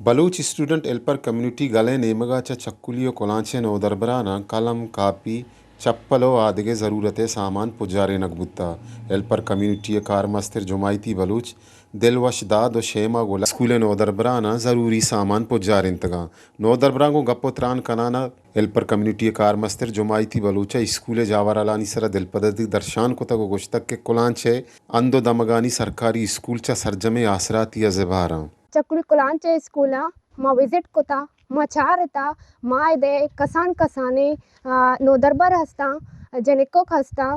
Baloch student helper community گل ءِ نیمگ ءَ چہ چکولی ءُ کلانچ ءِ نودربراناں قلم، کاپی، چپل ءُ آدگہ ضرورت ءِ سامان پجارینگ بوتگ۔ ہیلپر کمیونٹی ءِ کارمستر جماعتی بلوچ دلوش داد ءُ شیما گل ءَ اسکول ءِ نودربراناں ضروری سامان پجارینتگ اَنت۔ نودربراں گوں گپ ءُ تران کنان ءَ ہیلپر کمیونٹی ءِ کارمستر جماعتی بلوچ ءَ اسکول ءِ جاورھالانی سرا دلپدردی درشان کتگ ءُ گوشتگ کہ کلانچ ءِ ہند ءُ دمگانی سرکاری اسکول چہ سرجمیں آسراتی ءَ زبہر اَنت۔ چکولی کلانچ ءِ اسکول ءَ ما وزٹ کتا، ما چارتا، ما ادے کسان کسانیں، آ، نودربر ہستاں، جنکوک ہستاں،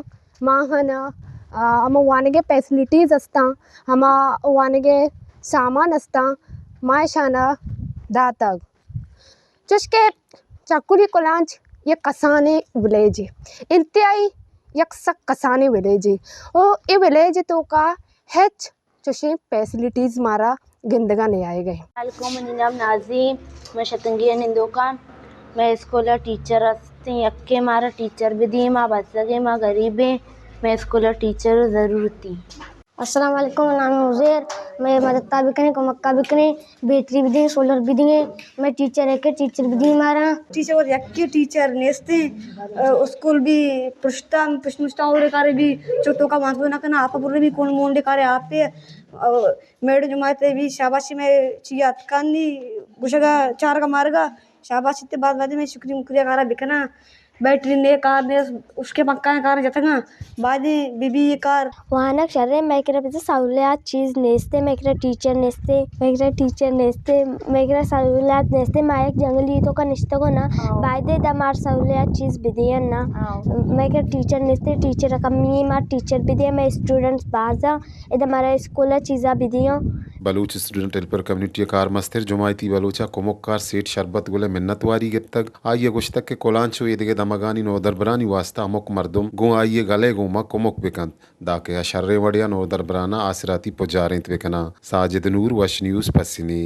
ما ہن، آ، ہمو وانگے فیسلٹیز ہستاں، ہما وانگے سامان ہستاں، ما اشانا داتگ۔ چوشکہ چکولی کلانچ یک کسانیں ولیجے، انتہائی یک سک کسانیں ولیجے۔ او اے ولیج توکا ہچ چوشیں فیسلٹیز مارا گندگا نیایگا۔ السلام علیکم، منی نام نازی، من شتنگی ءَ نندوکاں۔ مئے اسکول ءَ ٹیچر ہستیں، یکے مارا ٹیچر بدی، ما بزگیں، ما غریبیں، مئے اسکول ءَ ٹیچر ضرورتی۔ السلام علیکم، منی نام عزیر، مئے مدد ءَ بکنیں، کمک ءَ بکنیں، بیٹری بدیں، سولر بدیں، مئے ٹیچر ہے کہ ٹیچر بدیں مارا۔ ٹیچر وت یکے ٹیچر نیستیں، اسکول بھی پرشتہ، پشت مشتاں اور کارے بھی چوٹو کا مانزو نہ کنا، آپ پر بھی کون مونڈے کارے آپ پہ، میڈم جماعت بھی شاباشی میں چیا اتکانی گوشگا چارگا مارگا شاباشی تے بعد بعد میں شکریہ مکریہ کارا بکنا۔ بیٹری نے کار نے اس کے پنکھا کار جتگا بعد بی بی یہ کار۔ وانگ شریں، مئے کرا بزاں سہولیات چیز نیستیں، مئے کرا ٹیچر نیستیں، مئے کرا ٹیچر نیستیں، مئے کرا سہولیات نیستیں، ما یک جنگلی توکا نشتگوں نا، ہاں۔ بایدے دا مار سہولیات چیز بدیاں نا۔ ہاں۔ مئے کرا ٹیچر نیستیں، ٹیچر کمی، مار ٹیچر بدیاں، مئے اسٹوڈنٹس بازاں، ادا مارا اسکول ءَ چیزا بدیاں۔ بلوچ اسٹوڈنٹ ہیلپر کمیونٹی ءِ کارمستر جماعتی بلوچ ءَ کمکار سیٹھ شربت گل ءِ منت واری گپتگ۔ آئی ءَ گوشتگ کہ کلانچ ءُ ایدگہ دمگانی نودربرانی واستہ ہمک مردم گوں آئی ءِ گل ءِ گوما کمک بکنت، دانکہ آ شریں وڑے ءَ نودربراناں آسراتی پجارینت بکناں۔ ساجد نور، وش نیوز، پسنی۔